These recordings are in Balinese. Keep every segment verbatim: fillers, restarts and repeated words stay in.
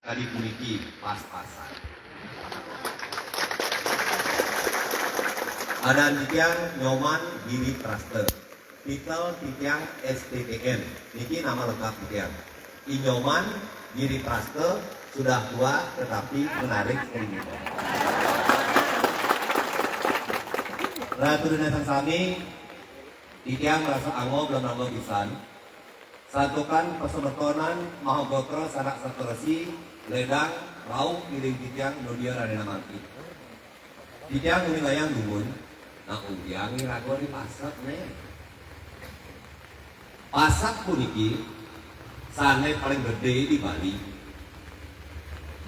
Kadi puniki pas-pasan. Adan titiang Nyoman Giri Praste. Titel titiang S T T M. Niki nama lengkap titiang. I Nyoman Giri Praste, sudah tua tetapi menarik seringnya. Ratu dan sang sami, titiang merasa angob lan bangga pisan. Santukan pasemetonan Mahagotra Sanak Saptarsi ledang rauh ngiring titiang nu dieu rahina mangkin. Titiang nguningayang dumun, nah, uliang iraga di pasek, né. Pasek puniki sané paling gedé di Bali.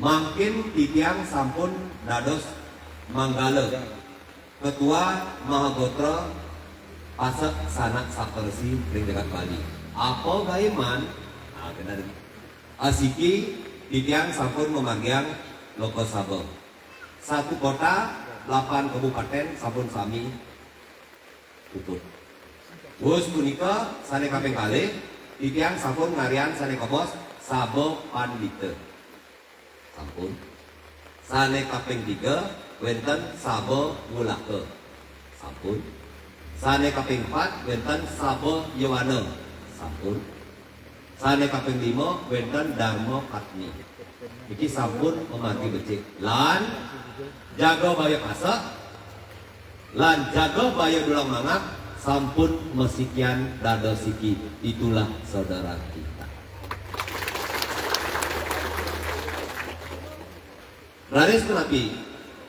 Mangkin titiang sampun dados manggala Ketua Mahagotra Pasek Sanak Saptarsi ring jagat Bali. Apa gaé, Man? Ah, bener. Asiki, titiang sampun mamargiang Loka Saba. Satu kota, lapan kabupaten sampun sami tutup. Wus punika sané kaping kalih, titiang sampun ngarian sané kebos Saba Pandita. Sampun. Sané kaping tiga, wénten Saba Wulaka. Sampun. Sané kaping empat, wénten Saba Yowana. Sampun. Sané kaping lima, wénten Dharma Patni. Niki sampun mamargi becik. Lan jaga baya pasek, lan jaga baya dulang mangak, sampun masikian dados siki. Itulah saudara kita. Raris punapi,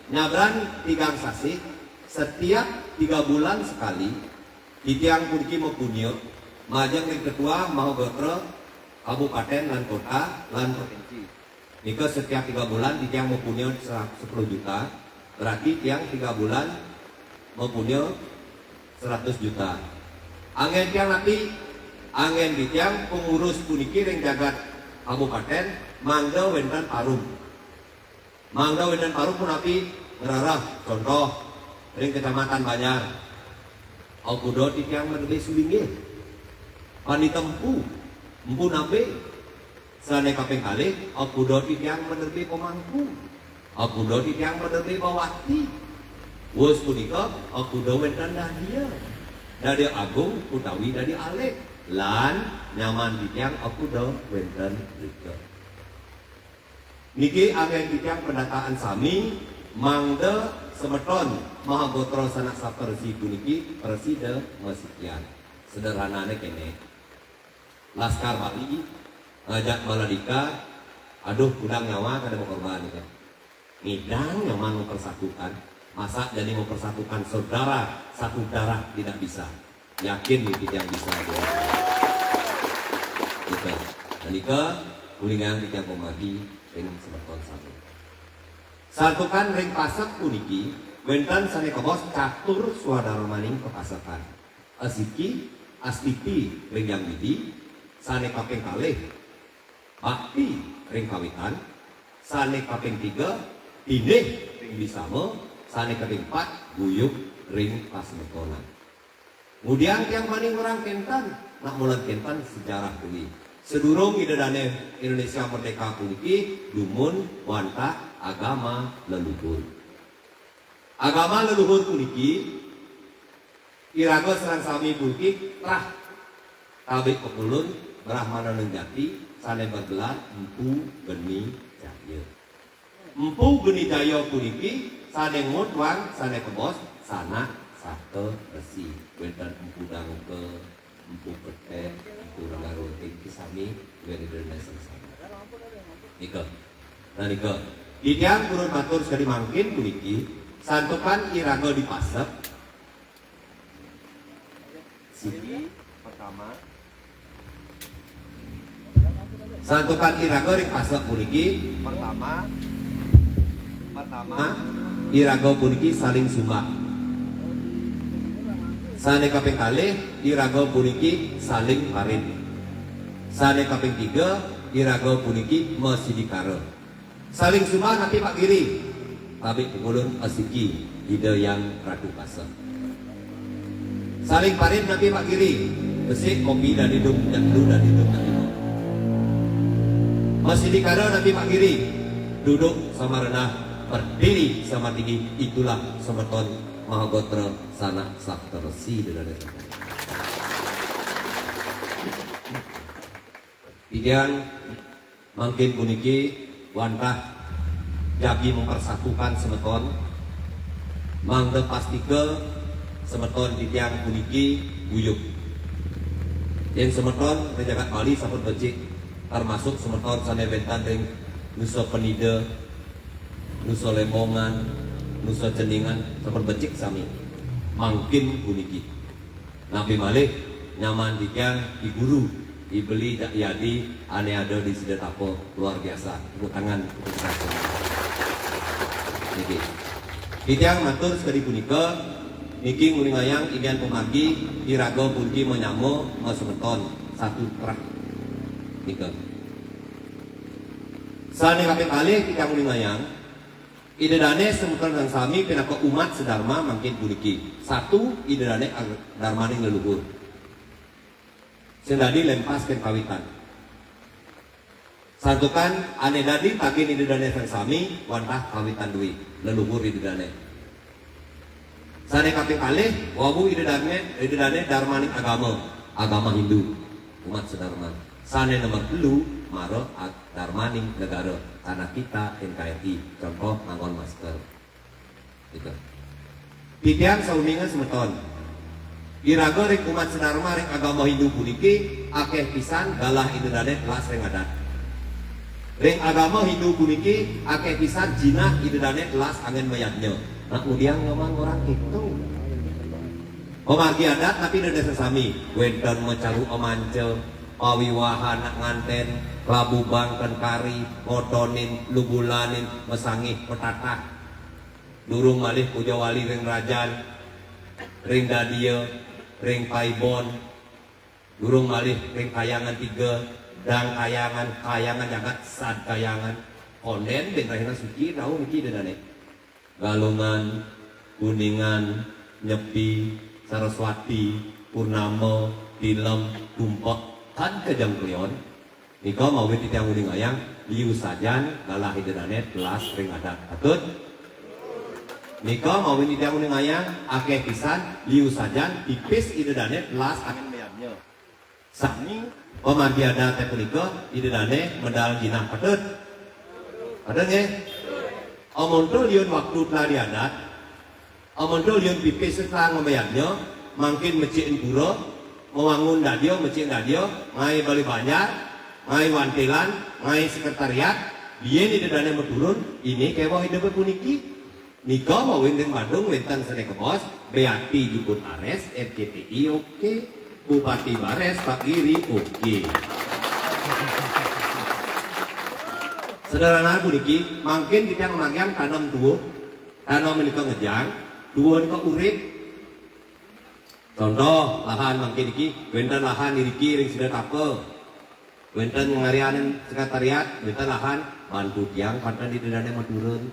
nyabran tigang sasi, setiap tiga bulan sekali, titiang puniki mapunia majeng ring ketua Mahagotra Kabupaten lan Kota lan Provinsi. Nika setiap tiga bulan titiang mapunia sera-, sepuluh juta, berarti tiang tiga bulan mapunia seratus juta. Anggén tiang napi? Anggén titiang pengurus puniki ring jagat kabupaten, mangda wénten parum. Mangda wénten parum punapi? Ngrereh, contoh, ring Kecamatan Banjar. Akuda titiang manerbé sulinggih. Pandita Empu, Empu Nabé. Sané kaping kalih, akuda titiang manerbé pamangku. Akuda titiang manerbé bawati. Wus punika, akuda wénten dadia. Dadia agung utawi dadia alit. Lan nyaman titiang akuda wénten rika. Niki anggén titiang pendataan sami, mangda semeton Mahagotra Sanak Saptarsi puniki prasida masikian. Sederhanané kéné. Laskar Bali ngajak Baladika, aduh, kudang nyawa kada makorban, gitu. Ngidang nyaman mempersatukan, masa jani mempersatukan saudara satu darah tidak bisa. Yakin nih titiang bisa, gitu. Nah, nika, ulingan titiang pamargi ring semeton sami. Santukan ring pasek puniki, wénten sané kebos catur swadarmaning kapasekan. Asiki, astiti ring Hyang Widhi, sané kaping kalih, bakti ring kawitan, sané kaping tiga, tinih ring wisama, sané kaping pat, guyub ring pasemetonan. Ngudiang tiang mani ngorang kénten, nak molan kénten sejarah puniki. Sadurung Ida Dané Indonesia merdeka puniki, dumun wantah agama leluhur. Agama leluhur puniki, iraga sareng sami puniki trah tabik pakulun Brahmana Jati sané bergelar Empu Geni Jaya. Empu Geni Jaya puniki sané ngutwang, sané kebos Sanak Saptarsi. Wénten Empu Dangka, Empu Petek, Empu Renggaroting, niki sami wénten ring sami. Nika. Nah, nika. Titiang purun matur sakadi mangkin puniki, santukan iraga di pasek. Siki pertama. Santukan iraga ring pasek puniki. Pertama. Pertama, iraga puniki saling sumbah. Sané kaping kalih, iraga puniki saling parit. Sané kaping tiga, iraga puniki masidikara. Saling sumbah napi, Pak Giri? Tabik pakulun asiki Ida Hyang Ratu Pasek. Saling parit napi, Pak Giri? Besik kopi dadi dum, dum dadi dum dadi dum. Masidikara napi mak giri, duduk sama rendah, berdiri sama tinggi, itulah semeton Mahagotra sanak Saptarsi. Titiang mangkin puniki wantah jagi mempersatukan semeton, mangda pastika semeton titiang puniki guyub. Yén semeton ring jagat Bali sampun becik, termasuk semeton sané wénten ring Nusa Penida, Nusa Lembongan, Nusa Ceningan, sampun becik sami. Mangkin puniki. Napi malih nyaman titiang I Guru, I Beli, I Adi, ané ada di sida tapa, luar biasa. Tepuk tangan untuk kita semua. Niki. Titiang matur sakadi punika, niki nguningayang inggian pamargi iraga puniki manyama masemeton satu trah. Nika. Sané kaping kalih titiang nguningayang, Ida dané semeton sareng sami pinaka umat sedharma mangkin puniki. Satu, Ida dané ag-, darmaning leluhur. Sing dadi lempas kén kawitan. Santukan ané dadi tagin Ida dané sareng sami wantah kawitan dwi, leluhur Ida dané. Sané kaping kalih, wau Ida dané, Ida dané darmaning agama, agama Hindu, umat sedharma. Sané nomor telu, mara ag-, darmaning negara, tanah kita, N K R I, contoh nganggon masker. Gitu. Titiang sauninga semeton. Iraga ring umat sedharma ring agama Hindu puniki akéh pisan galah Ida dané telas ring adat. Ring agama Hindu puniki akéh pisan jinah Ida dané telas anggén mayadnya. Nah, udiang nyaman orang itu. Pamargi adat napi Ida dané sami, wénten macaru amanca, pawiwahan anak ngantén, kelabu bangken kari, ngotonin, lubulanin, masangih, matatah. Durung malih puja wali ring Rajan, ring Dadia, ring Paibon, durung malih ring Kayangan Tiga, Dang Kayangan, Kayangan Jagat, Sad Kayangan, kondén buin rahina suci, rauh niki Ida dané. Galungan, Kuningan, Nyepi, Saraswati, Purnama, Tilem, Tumpek, tan ka Jangkrion. Nika mawinan titiang nguningayang, liu sajan galah Ida dané telas ring adat. Patut? Nika mawinan titiang nguningayang, akéh pisan liu sajan pipis Ida dané telas anggén mayadnya. Sami pamargi adaté punika Ida dané medal jinah. Patut? Patut nggih? Amonto liun waktu telah di adat, amonto liun pipis telah ngamayadnya, mangkin mecikin pura, mawangun dadia, mecikin dadia, ngaé balé banjar, ngaé wantilan, ngaé sekretariat, buin Ida dané maturun, inggih kéweh idupé puniki. Nika mawinan ring Badung wénten sané kabaos, Béati Jukut Arés, R K T I oké, Bupati Barés, Pak Giri oké. Sederhana puniki, mangkin titiang ngamargiang tanem tua, tanem nika ngejang, tua nika urip. Contoh, lahan mangkin niki, wénten lahan iriki ring sida tapa. Wénten ngaryanin sekretariat, wénten lahan, bantu tiang, panten Ida dané maturun.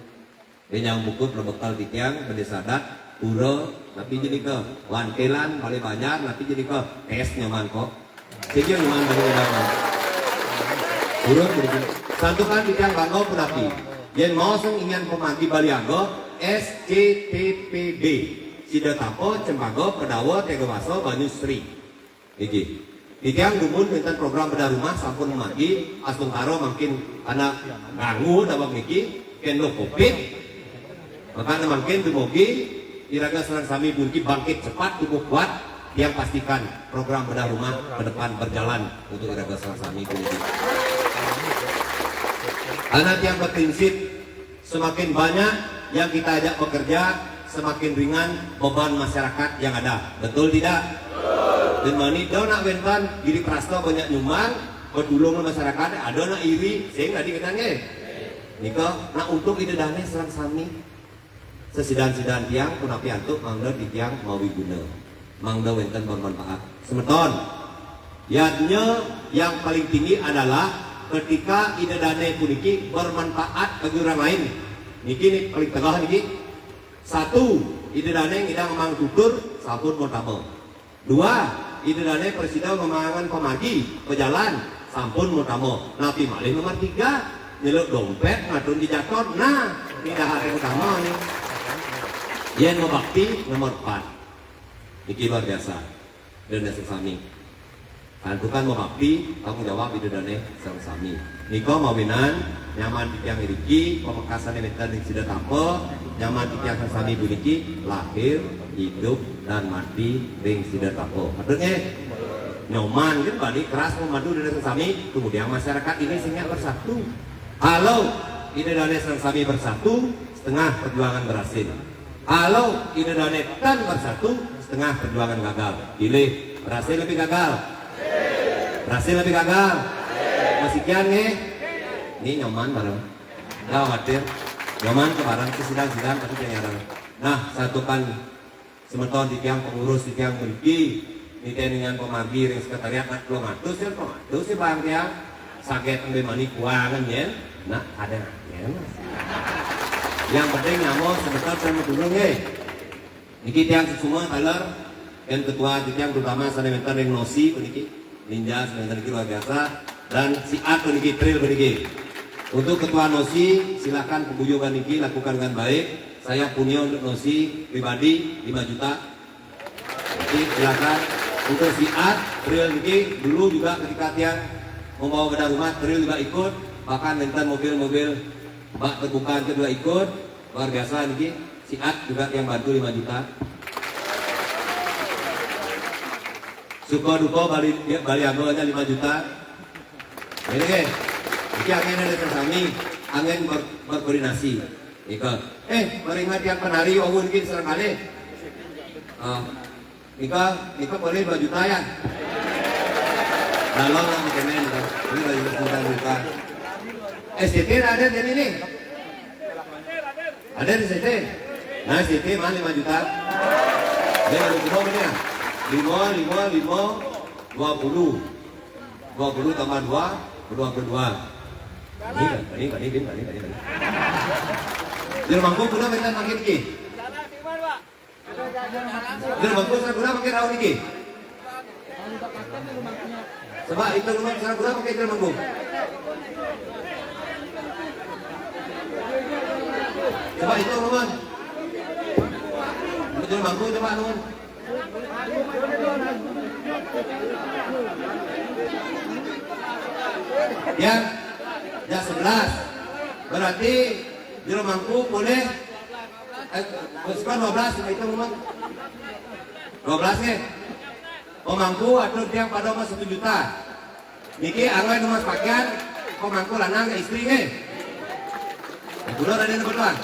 Bénjang buku, bekel titiang, bendé sadat, pura, napi ja nika, wantilan, balé banjar, napi ja nika, tés nyaman kok. Sing ja nyaman bagi ida. Pura, begitu. Santukan titiang bangga punapi. Yén maosang inggian pamargi baliaga, S C T P B. Sida Tapa, Cempaka, Pedawa, Tegawasa, Banyusri. Niki. Titiang dumun wénten program bedah rumah sampun mamargi, astungkara mangkin anak ganggu daweg niki, kén Covid. Makané mangkin dumugi iraga sareng sami puniki bangkit cepat, tumbuh kuat, tiang pastikan program bedah rumah ke depan berjalan untuk iraga sareng sami puniki. Karena tiang berprinsip, semakin banyak yang kita ajak bekerja, semakin ringan beban masyarakat yang ada. Betul tidak? Yén mani da nak wénten, iri prasta banyak nyumbang, betulung masyarakat, ada nak iri, sing dadi kénten nggih. Nika, nak untung Ida dané sareng sami. Sesidan-sidan tiang, punapi antuk mangda titiang mawiguna. Mangda wénten bermanfaat. Semeton, yadnya yang paling tinggi adalah ketika Ida dané puniki bermanfaat bagi orang lain. Niki nih paling tegah niki. Satu, Ida dané ngidang mang tutur, sampun pun tama. Dua, Ida dané prasida ngamaang pamargi, pajalan, Sampun mau tama. Napi malih nomor tiga? Nyeluk dompet, ngatun di jaton. Nah, ini dah hari utama nih. Yen mau bakti nomor empat. Niki luar biasa. Ida dané sareng sami. Santukan mau bakti, tanggung jawab ida dané sareng sami. Nika mawinan nyaman titiang iriki, pamekasané wénten ring Sidatama, nyaman titiang sareng sami puniki lahir, hidup, dan mati ring Sidatama. Betul nggih? Nyoman kan bani keras memadu ida dané sareng sami, kemudian masyarakat ini sehingga bersatu. Kalau ida dané sareng sami bersatu, setengah perjuangan berhasil. Kalau ida dané tan bersatu, setengah perjuangan gagal. Pilih, berhasil lebih gagal? Berhasil lebih gagal? Masih kian nggih? Ini nyoman bareng. Nggak khawatir. Nyoman ke bareng, ke sidang-sidang, tapi kenyarang. Nah, satukan semeton titiang pengurus titiang mriki, niteni dengan pemargi ring sekretariat, nak telung atus ya, telung atus ya, Bang, tiang. Saget embe mani kuangan ya. Nak ada ya. Yang penting nyama semeton sama dulu nggih. Niki tiang suksma taler, kan ketua titiang terutama sané wénten ring Nosi puniki. Ninja sané wénten niki luar biasa. Dan siat puniki, tril puniki. Untuk ketua Nosi, silakan paguyuban niki lakukan dengan baik. Saya punya untuk Nosi pribadi lima juta. Jadi silakan untuk siat, tril niki dulu juga ketika tiang membawa bedah rumah, tril juga ikut. Bahkan wénten mobil-mobil bak terbuka itu juga ikut. Luar biasa niki. Siat juga tiang bantu lima juta. Suka duka bali, bali anggo aja lima juta. Ini nggih. Iki anggén ada sami, anggén ber-, berkoordinasi. Nika. Eh, mari tiang penari wau niki sareng kalih. Ah, nika, nika boleh dua juta ya? Dalem lah mungkin nika. Ini dua juta, dua juta. S T T ada di sini. Ada di S T T? Nah, S T T mah lima juta. Ini ada semua punya. Lima, lima, lima, dua puluh. Dua puluh tambah dua, dua puluh dua. Ini, ini, ini, ini, ini, ini. Jero mangku kuda minta makin ki. Jero mangku sareng kuda makin rauh niki. Coba itu rumah sareng kuda makin jero mangku. Coba itu rumah. Jero mangku coba nuhun. Ya, ya sebelas. Berarti jero mangku boleh, eh, sekarang dua belas, itu rumah. Dua belas nggih. Pemangku atur tiang pada mas satu juta. Niki anggon mas pakaian, pemangku lanang ke istri nggih. Kulo tadi kebetulan.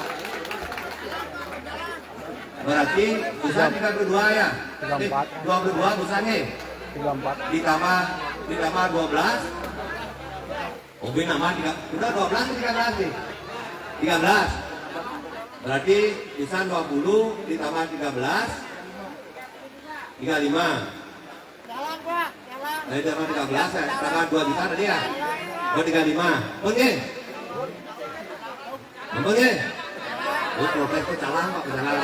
Berarti busan tiga puluh dua ya? Tiga empat. Eh, dua puluh dua busan nggih. Tiga empat. Ditambah, ditambah dua belas. Obi nambah tiga, udah dua belas atau tiga belas nih? Tiga belas. Berarti busan dua puluh ditambah tiga belas, tiga lima. Jalan, Pak, jalan. Tadi tambah tiga belas ya, tambah dua juta tadi ya? Oh, tiga lima. Oke. Ampun nggih. Oh, protes ke calang, Pak, ke calang.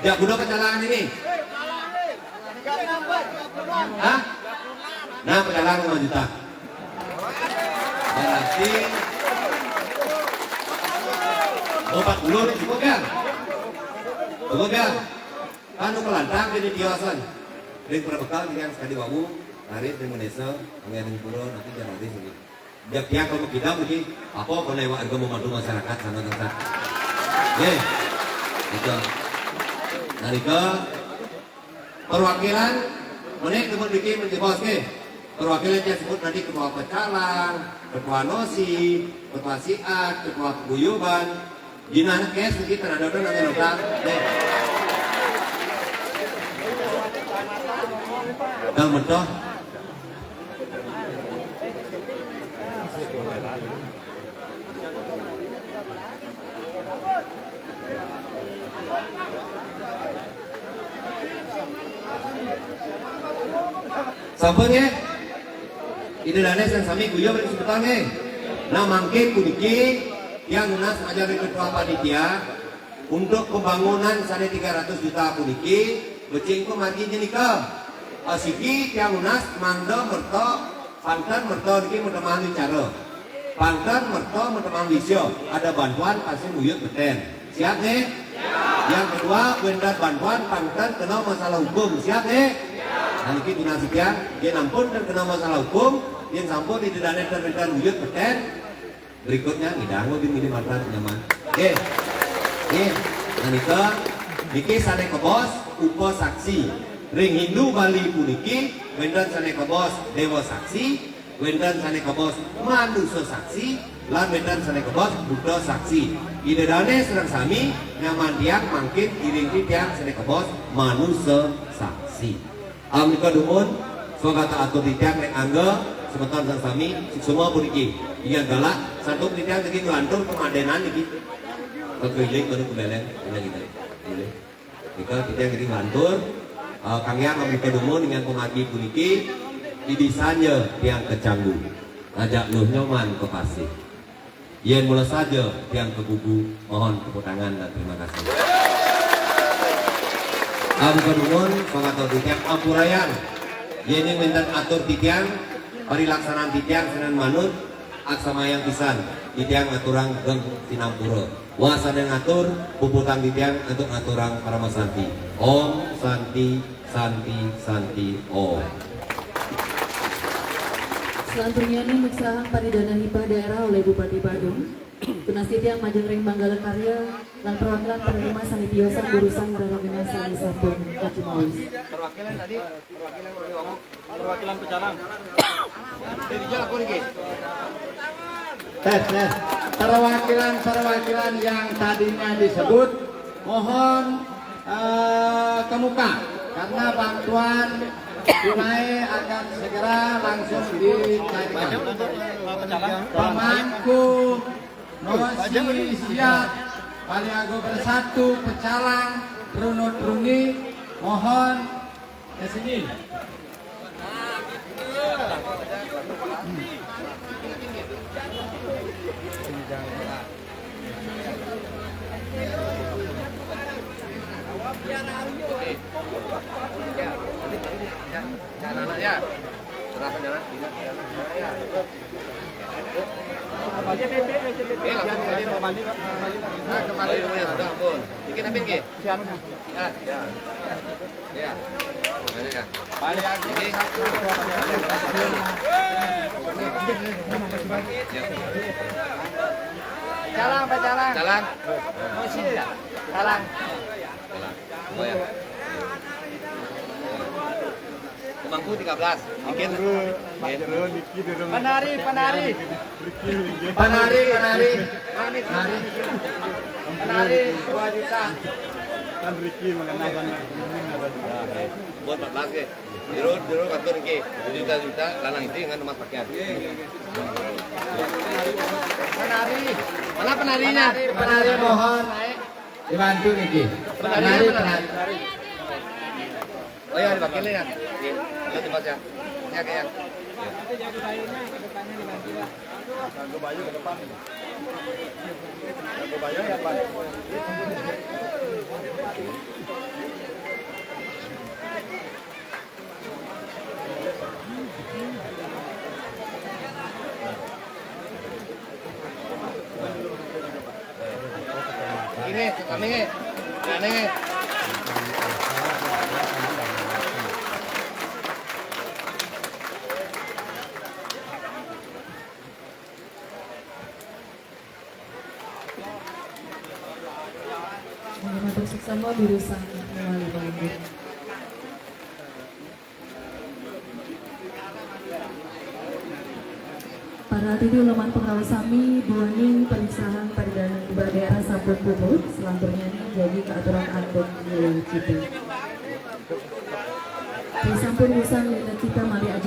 Ya, kuda ke calang ini. Hah? Nah, ke calang lima juta. Berarti empat puluh nih cukup ya? Cukup ya? Anu kelantang jadi tiosan. Ring perbekal yang sekali wau, narik ring Indonesia, angin ring pura, nanti jangan hari sini. Jak tiang kalau kita mungkin apa kena iwak harga membantu masyarakat sana tempat. Ye, gitu. Dari ke perwakilan, mana yang teman bikin menjebos ke? Perwakilan yang sebut nanti ketua pecalang, ketua nosi, ketua siat, ketua paguyuban. Jinah kes kita ada ada nang nota. Deh. Dang mentoh. Sampun nggih? Ida dané sareng sami guyub ring semeton nggih. Nah, mangkin puniki tiang nunas majeng ring ketua panitia untuk pembangunan sané tiga ratus juta puniki, becik pamargi nyenika. Asiki tiang nunas mangda merta, pangkten merta niki merta mangda wicara. Pangkten merta merta mangda wisya. Ada bantuan pasti nguyut beten. Siap nggih? Yang kedua, wénten bantuan pangkten kena masalah hukum. Siap nggih? Nah, niki tunas tiang, yén ampun ten kena masalah hukum, yén sampun ida dané ten wénten nguyut beten. Berikutnya, ngidang lebih milih mantan nyaman. Oke. Nggih. Nah, nika, niki sané kebos upasaksi. Ring Hindu Bali puniki wénten sané kebos déwa saksi, wénten sané kebos manusa saksi, lan wénten sané kebos Buddha saksi. Ida dané sareng sami nyaman tiang mangkin iring titiang sané kebos manusa saksi. Amrika dumun, swagata atur titiang ring angga semeton sareng sami, suksma puniki. Inggih galak, santun titiang niki nglantur pamadénan niki. Kegiling baru kebeleng, kena gitu. Boleh. Nika titiang niki nglantur, eh, kanggiang amrika dumun inggih pamargi puniki, didisan ja tiang kacanggu. Ajak luh nyoman ka pasih. Yén mula saja tiang kagugu, mohon tepuk tangan dan terima kasih. Ampun nuwun, pangatur titiang ampurayang. Yéning wénten atur titiang, parilaksanan titiang sané manut, aksamayang pisan, titiang ngaturang geng sinampura. Wasané ngatur, puputang titiang antuk ngaturang paramasanti. Om Santi, Santi, Santi, Om. Selanturnya ini nuksahang paridanan hibah daerah oleh Bupati Badung. Tunas titiang majeng ring manggala karya lan perwakilan penerima sané tiosan durusang rarengena sané sampun kacumawis. Perwakilan tadi, perwakilan Perwakilan pecalang. Tes, tes. Perwakilan-perwakilan yang tadinya disebut, mohon, eh, ke muka, karena bantuan tunai akan segera langsung dicairkan. Pemangku, Nosi, Siat, Bali Ago Bersatu, Pecalang, Runut Runi, mohon ke sini. Nah, kembali rumahnya sudah, ampun. Bikin apa, nggih? Ya, ya. Ya. Balik, ya. Balik, ya. Ini. Jalan, Pak, jalan. Jalan. Masih, ya? Jalan. Jalan. Oh, ya. Pemangku tiga belas. Bikin. Penari, penari. Penari, penari. Penari dua juta. Kan Ricky mengenalkan. Buat empat belas, ke? Dulu, dulu kantor, ke? Juta-juta, lanang itu dengan emas pakaian. Penari. Mana penarinya? Penari, penari, mohon naik. Dibantu niki. Penari, penari, penari. Oh ya, diwakilin ya. Iya. Ayo, cepat ya. Ya, kayak. Jago Bayu ke depan. Jago Bayu ya, Pak. Ini, kami, ini. Ini. Matur suksma durusang malih. Para atiti uleman pangrawuh sami, duaning pariksaan paridanan hibah daerah sampun puput, selanturnya ini jadi kaaturan antuk ngiwil cita. Sampun pisan kita malih aja.